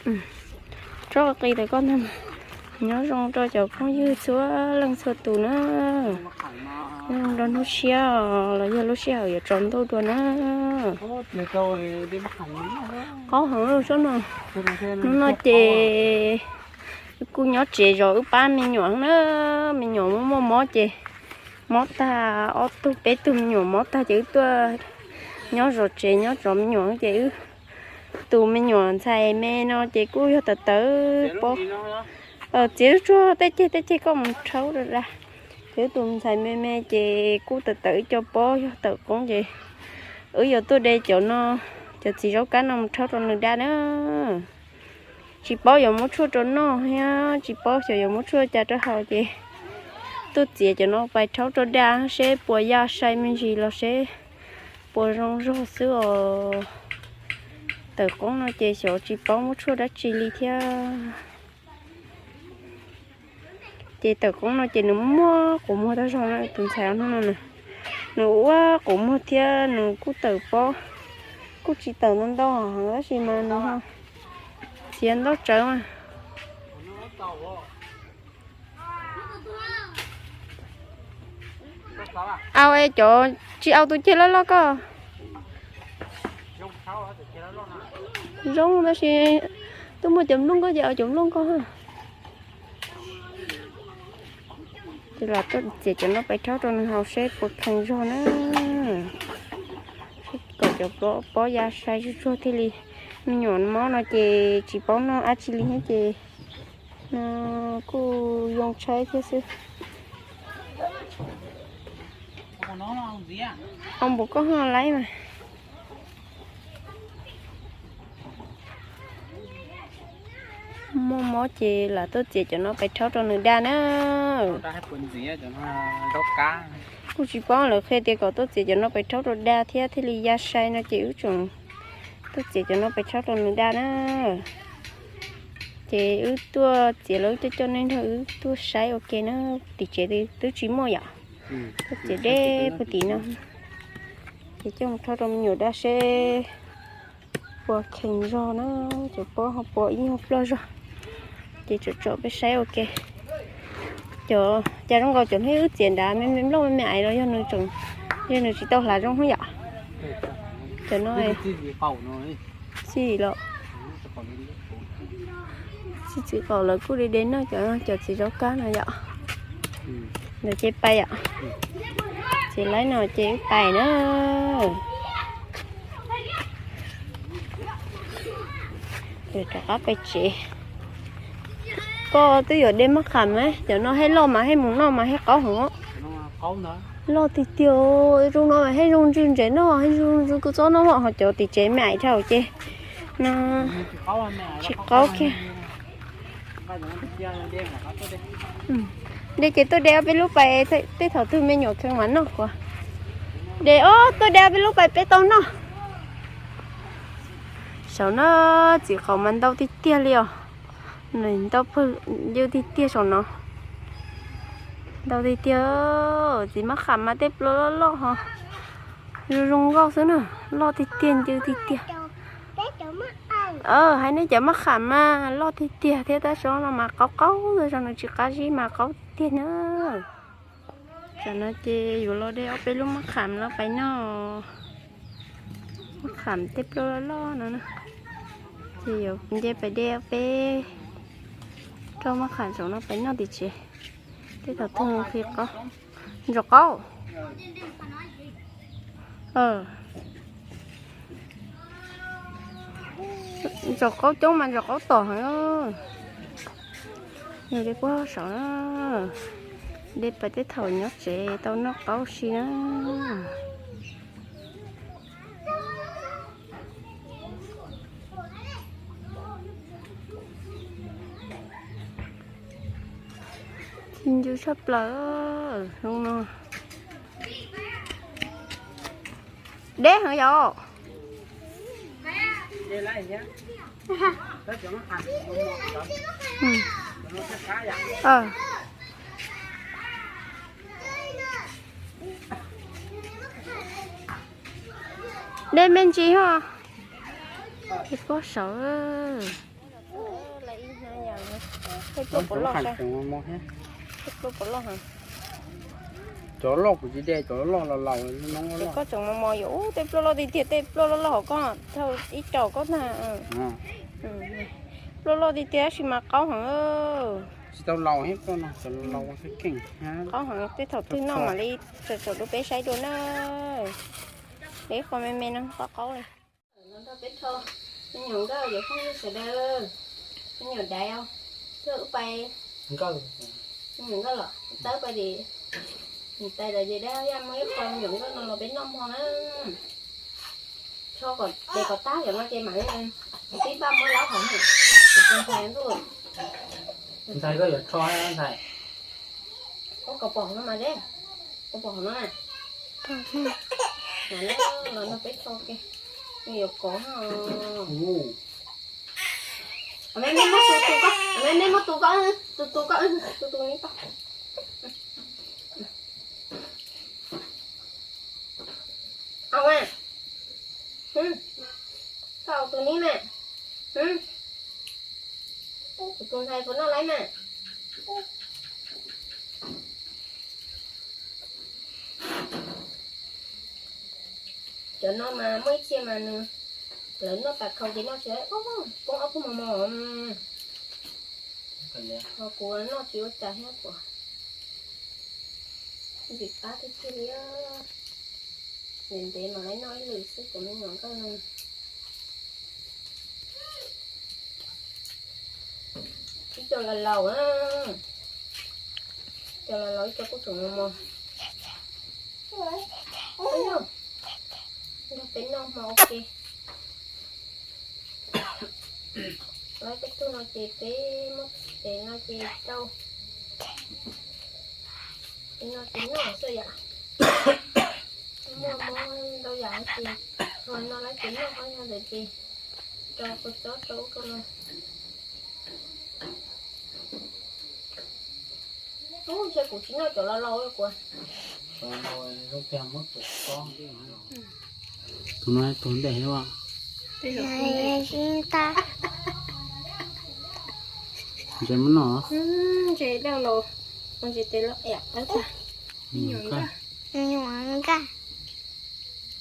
Tsob qis tawm koj ntag mas. Nyob zoo rau cov phooj ywg txhua leej txhua tus na. Nyob zoo rau hnub tshiab los yog lub sij hawm yuav tsaus ntuj dua na. Qaub heev tsob no. Hnub no ces wb kuj nyob tsev zov wb pab me nyuam na. Me nyuam muaj muaj mob ces mob tag ob tug peb tug me nyuam mob tag ces wb tuaj nyob zov tsev nyob zov me nyuam ces wb tus me nyuam ntxhais me no ces kuj yog tawm tawm pob. Txiav tsuag tej ceg tej ceg koj mus rhaub rau da. Ces wb tus ntxhais me me ces kuj tawm tawm ib co pob yog tawm qoob ces wb yuav tuaj de cov no, cov txiv zaub kab no mus rhaub rau nws da na. Tsis paub yuav muab tshuaj rau noj thiab tsis paub xyov yuav muab tshuaj cas rau haus ces tuaj txiav cov no pais rhaub rau da seb puas ya sai me ntsis los seb puas zoo zog xwb os. Tawm qoob no ces xyov tsis paub muab tshuaj dab tsi li thiab. Ces tawm qoob no ces nws muaj quas muag tag zog no, tus ntxhais hnub no nws ua quas muag thiab nws kuj tawm pob, kuj tsis tawm ntau ntau heev tab sis mas nws txiav ntau tsawv mas. Au es cov tsis au tus ceg loj loj koj. Zoo tab sis twb muaj cov nplooj nkauj ces au cov nplooj nkauj. Ces los tuaj txiav cov no pais rhaub rau nws haus seb puas kheev zog na. Kom cov pob ya sai zuj zus thiaj li. Me nyuam mob no ces tsis paub noj dab tsi li thiab ces no kuj yoo tshaib thiab xwb. Au npaum koj ho laib mas. Muaj mob ces lam tuaj txiav cov no pais rhaub rau nws da na. Kuj tsis paub lawv qhia tias kom tuaj txiav cov no pais rhaub rau da thiab thiaj li ya sai no ces wb tseem tuaj txiav cov no pais rhaub rau nws da na. Ces wb tuaj txiav los wb coj coj nej nrog wb tuaj saib ua ke na. Tim tsev twb tsis muaj yom. Tuaj txiav deb puag tim no. Ces coj mus rhaub rau me nyuam da seb puas kheev zog na, cov pob ho puas ib nyuag ploj zog. Ces tsom tsom peb saib ua ke. Cov cas zoo nkaus cov hnub wb txiav nrad me me nplooj me me aiv los yog nws tseem, yog nws tsis tau hlav zoo yom. Cov no txi los, txi txiv qaum lawv kuj de de noj cov, cov txiv zaub kab no yom. Lawv ces pais yom. Txiav laib no ces wb pais na. Ces rov qab pais tsev. Koj twb yuav de maj qham mas cov no hej loj mas hej mus noj mas hej qaub heev. Loj tiag tiag, zoo no mas hej zoo ntswg ntses noj, hej zoo ntswg kua txob noj ho cov tim tsev me aiv dhau ces no tsis qaub kiag. De ces tuaj de ob peb lub pais, tej thaum twg me nyuam kheev mas noj kuv. De ob tuaj de ob peb lub pais peb tau noj. Saum no txiv qaum mas ntau tiag tiag li os. Nws ntau pawg ncw tiag tiag saum no. Ntau tiag tiag, txiv maj qham mas tej plaub loj loj ho zoo zoo nkauj xwb na, loj tiag tiag ncw tiag tiag. Hais nej cov maj qham mas loj tiag tiag thiab tab sis no mas qaub qaub, tab sis nws tsis qab zib mas qaub tiag tiag na. Tam no ces yuav los de ob peb lub maj qham no pais noj. Maj qham tej plaub loj loj no na. Ces yuav nce pais de ob peb rau maj qham saum no pais noj tim tsev. Tej thaum twg qhia qaub, ntsaum qaub. Ntsaum qaub coob mas ntsaum qaub tom heev. Nws de puag saud na, de pais tej thaum nyob tsev tau noj qaub si na. Txi ncw tshaj plaws zoo no. Deb heev yom. Deb me ntsis ho. Pob saud. Tej pluaj puas loj thiab. Cov loj kuv tsis de, cov loj los laus no. Koj tseem mos mos yuav ub tej pluaj loj tiag tiag, tej pluaj loj loj hauv koj, thaum ib tsaus koj tag. Pluaj loj tiag tiag tab sis mas qaub heev. Tsis tau laus thiab, pluaj no cov laus laus keej. Qaub heev, tej thaum twg noj mam li tsom tsom rau peb saib dua na. Ib qho me me no qaub qaub li. Los nrog peb rho me nyuam nkauj cov phooj ywg sawv daws, me nyuam daiv os, tuaj wb pais, me nyuam nkauj los tawb pais tim niam tais lawv ces dab yaj muaj ib qho me nyuam nkauj no los peb noj hmo na. Rho kom ces kom tag cov no ces mam li tib npaj muab laub hauv na. Ntxhais, koj yuav rho ntxhais. Ua kom pom no mas deb, ua pom no na. Los no peb rho ke, yuav kov no. Me me muab tus tus koj, me me muab tus koj, tus tus koj, tus tus ni koj. Au, koj au tus ni mas. Tus tus ntxhais puas noj laib mas. Cov no mas muaj ib txhia mas nws, lawv noj tas khau ces noj tsis, poob ob pug mos mos. Ho kuv noj tsis ua cas thiab kuv ntxim qab tiag tiag li. Ntev ntev mam li noj ib lwm xwb cov me nyuam nkauj no. Ib co laus laus, co laus laus ib co kuj tseem mos mos. Nrog peb noj hmo ua ke. Laib tej tug no ces peb muab tes no ces rau, tes no ces noj xwb yom. Muaj mob ntau yam ces ho no laib ces noj qhov yog ntawd ces rau kua txob rau ub rau no. Ub, ntshe kuv tsis noj cov laus laus kuv. Tus no tus ntej thiab. Zib ntab. Ntses muab noj. Ntses daj los, ntses tes los em tawb tag. Nyuam nkaj.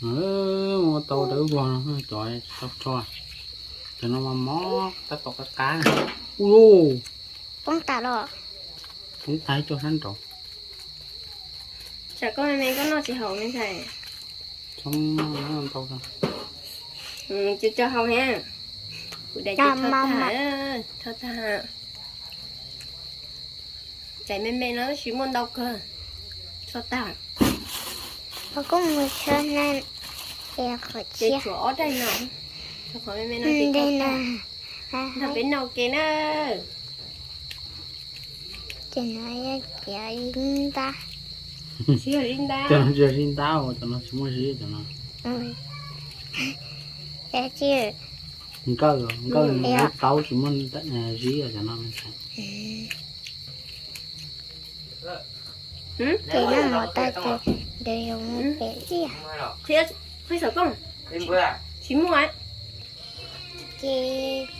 Ua tau dawb vog no cov tsis tau rho. Cov no mas mob tab tom qab qab. Ua, poob tas los. Poob tas ib co sab nraud. Tsam koj me me koj noj tsis haus me ntxhais. Txhob ntau. Cov cov haus thiab. Kuv daim ces rho tag, rho tag. Daim me me no tab sis muaj ntau kawg, rho tag. Ces tshuav ob daim no, tshuav qhov me me no ces rho tag. Nrog peb noj ke na. Ces no yog zib ntab. Tsis yog zib ntab, cov no tsis yog zib ntab, cov no tsis muaj zib cov no. Nkawj, nkawj nws taub tsis muaj zib cov no. Ces noj mov tas ces nws zoo pem tiag. Tsis muaj. Ces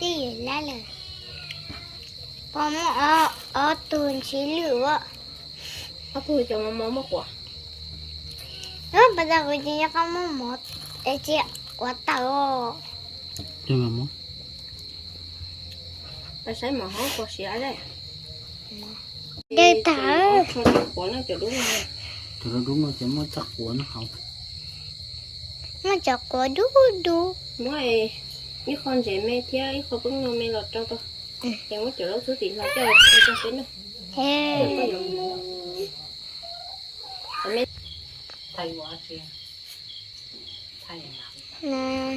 twb yuav lab lawm. Pom muaj ob tug ntshiv lwj ua. Ob tug cov mos mos muaj quav. Pas tas kuv ces yog qab muaj mov, tsis quav tawm. Pas saib mov hov quav siav. Dej tawm. Cov dub dub no ces muaj txoj quav no hauv. Muaj cov quav dub dub. Muab ib qho ntses me thiab ib qho peb no me los rau tau. Ces muab cov laub xub tim hlo coj los rau peb noj.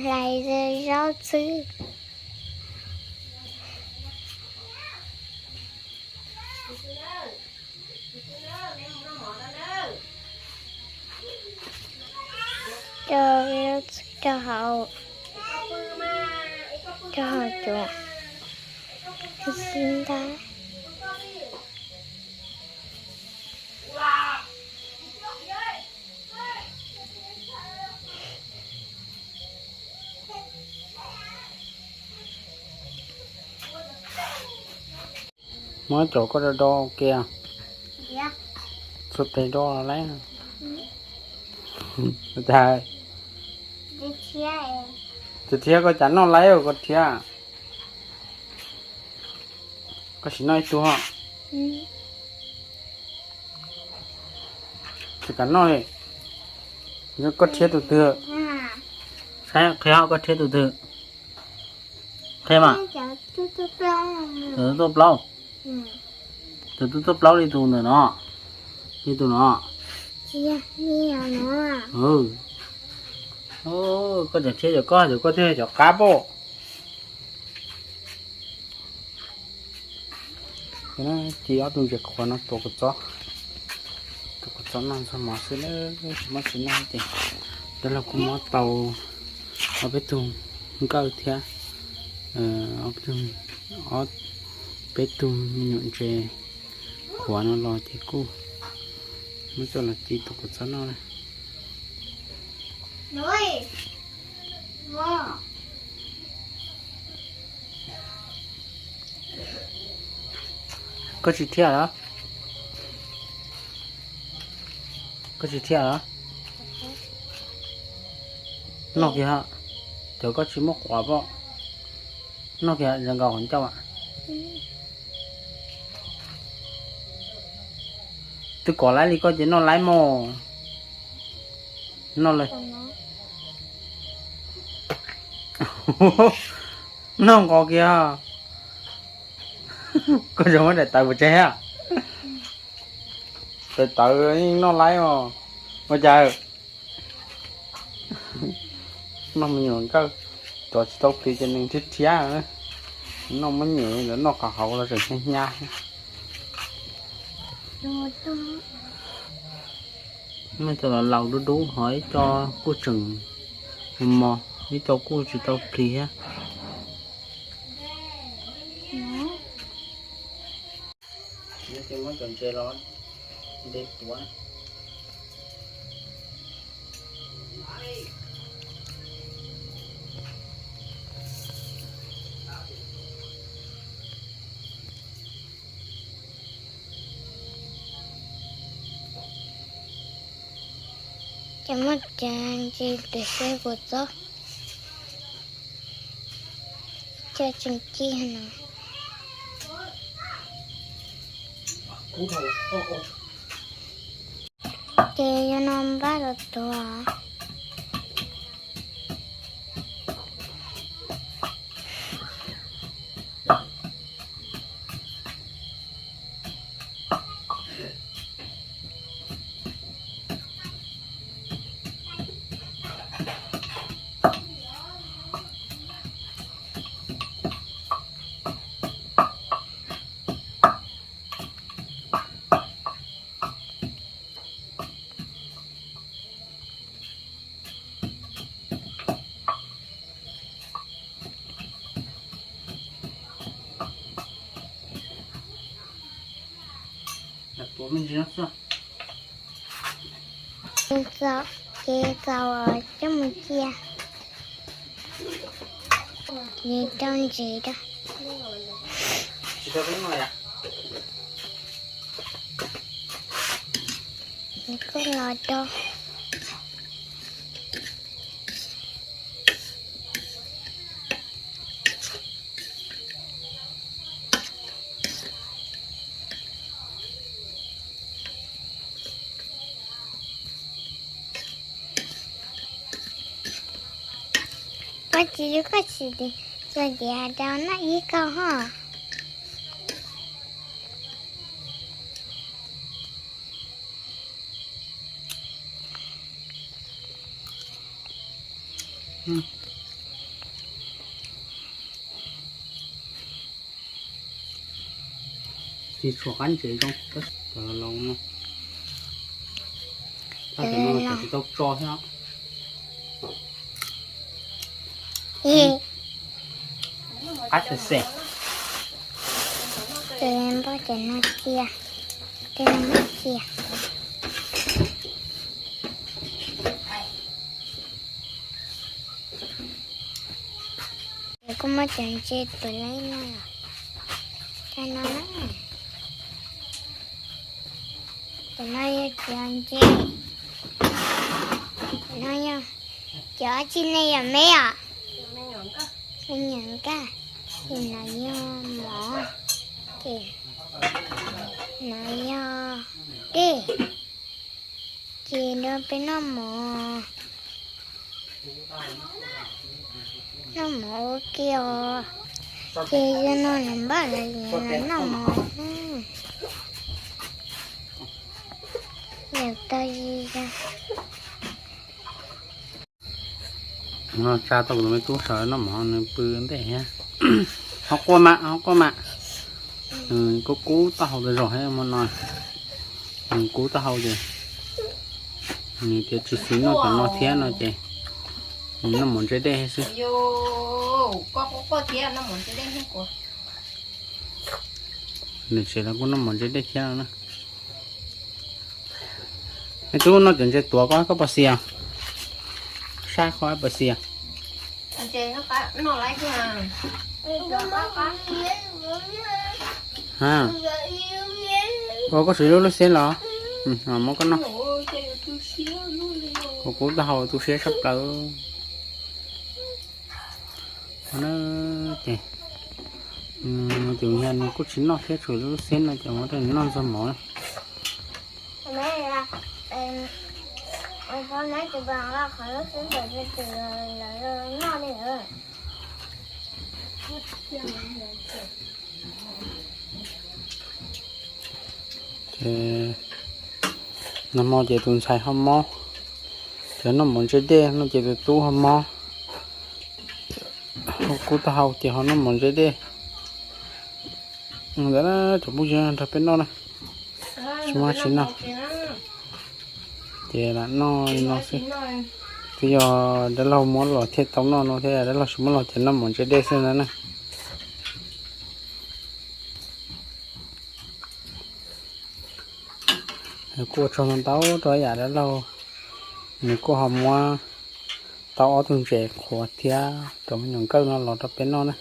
Hlais zaub txhwb. Coj zaub txhwb rau hauv, rau hauv cov xib ntab. Muab cov koj do do kiag. Txhua tes do lawm. Cas? Tus thiab koj cas noj laib koj thiab. Koj sim noj ib tug os. Tsis kam noj li. Koj thiab tus twg? Saib qhia koj thiab tus twg. Qhia mas. Tus tuaj plaub. Tus tuaj plaub li tus ntawm no. Li tus no. Koj cov thiab cov koj, cov koj thiaj cov qab pom. Ci ob tug ntses qhuav no tuav kuv txob, tuav kuv txob noj ntxuag mov xwb na, tsis muaj tsis noj ces. Coj los kuj muab tau ob peb tug nkawj thiab, ob peb tug, ob peb tug me nyuam ntses qhuav no los ces kuj muab coj los ci tuav kuv txob noj na. Koj tsis thiaj los? Koj tsis thiaj los? Noj kiag, cov koj tsis muaj quav pom. Noj kiag zoo nkaus qhov ncauj. Twb kov laib li koj ces noj laib mog. Noj li. Noj nqos kiag. Koj tsis muab daim tawv pov tseg a? Daim tawv yeej noj laib os. Ua cas? Noj me nyuam nkawj, cov tsis tau plis ces nws thiab thiab. Noj muab nyem ntawd noj qhov hauv los tseem hnyav hnyav. Muaj cov laus laus dub dub ho ib co kuj tseem mos, ib co kuj tsis tau plis thiab. Muab cov ntses los nte tuav. Ces muab cov ntses pem xwb kuv txob. Cov tseem ci no. Ces yog no npaj los tuav. Txaus, ces txaus coj mus cia. Nws rau ntsev rau. Nws kuj los rau. Koj tsis, koj tsis, txog tias rau noj ib kauj ho. Tsis tshua qab ntses zoo, tab sis cov laus no, tab sis no tsis tau tso thiab. Qab xem xem. Ces npaj cov no cia, tej no cia. Ces kuj muab cov ntses tuav laib no, cov no na. Cov no yog cov ntses, cov no yog cov dab tsi ne yom me os? Me nyuam nkaj. Ces no yog mov, ces no yog dej, ces no peb noj mov. Noj mov ua ke os. Ces yog no lawv npaj los noj mov. Lawv tau tsa tau kuv tus me tub sawv noj mov nws pw ntej thiab. Ho quaj mas, ho quaj mas. Nws kub kub taub hau tas zog thiab hmo no. Nws kub taub hau ces nws tias tsis xis noj cov no thiab no ces nws noj mov ntse dej xwb. Nws tsev los kuj noj mov ntse dej thiab no na. Me tub, noj cov ntses tuav ko koj puas xis? Saib qhov puas xis? Ua koj siv lub lub xeb los? Muab koj noj. Kuv kub taub hau tu siab tshaj plaws. Ces tus yog nws kuj tsis noj thiab, tshuav lub lub xeb no ces muab rau nws noj ntxuag mov na. Ces nag hmo ces tus ntxhais ho mob, ces noj mov ntse dej no ces tus tub ho mob, ho kub taub hau ces ho noj mov ntse dej. Ntawd cov phooj ywg nrog peb noj na, tsis muaj tsis noj, ces lam noj li no xwb. Twb yog dab laug muab los thiaj tau noj no thiab, dab laug tsis muab los ces noj mov ntse dej xwb ntag na. Kuj ua tsaug ntau ntau rau yam dab laug, nws kuj ho muab tau ob tug ntses qhuav thiab cov me nyuam nkawj no los rau peb noj na.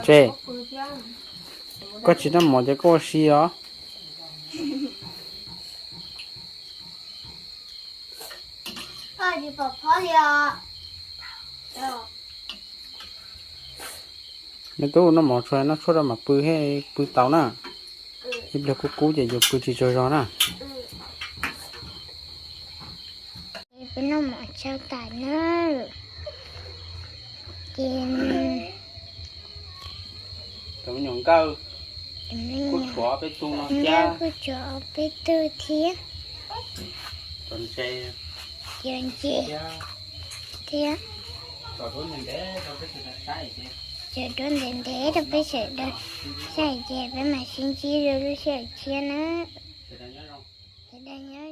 Tse, koj tsis noj mov ces koj ua si os. Me tub, noj mov tsuag noj tshuaj rau mam pw thiaj pw tau na. Ib pliag kub kub ces yuav pw tsis tsaug zog na. Peb noj mov tsau tas na. Ces cov me nyuam nkawj kuj tshuav peb tug no thiab, kuj tshuav peb tug thiab. Cov ntses, cov ntses thiab. Cov duab ntev ntev rau peb sawv daws saib ces peb mam sib ntsib dua lub sij hawm tshiab na. Sawv daws nyob zoo.